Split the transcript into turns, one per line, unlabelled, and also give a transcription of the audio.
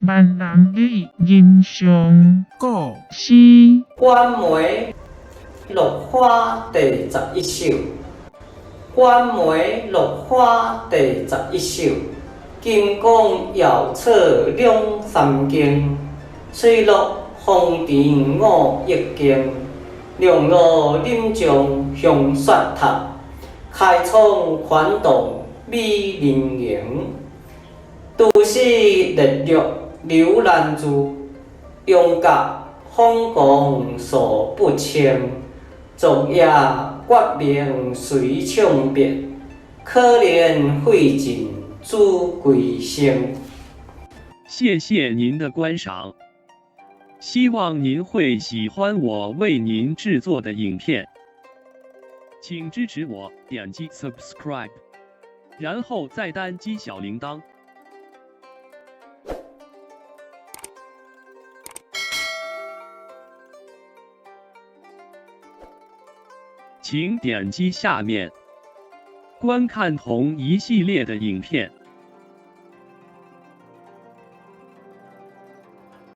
閩南語人上
古
詩。
觀梅落花第十一首，觀梅落花第十一首，金光耀徹兩三更，吹落紅塵五億經，龍路嶺上雄雪塔，開窗寬洞美人形，都市烈日流難住，陽甲風光數不清。昨夜月明隨唱別，可憐費盡朱貴生。
謝謝您的觀賞，希望您會喜歡我為您製作的影片，請支持我點擊 subscribe，然後再單擊小鈴鐺。請點擊下面觀看同一系列的影片。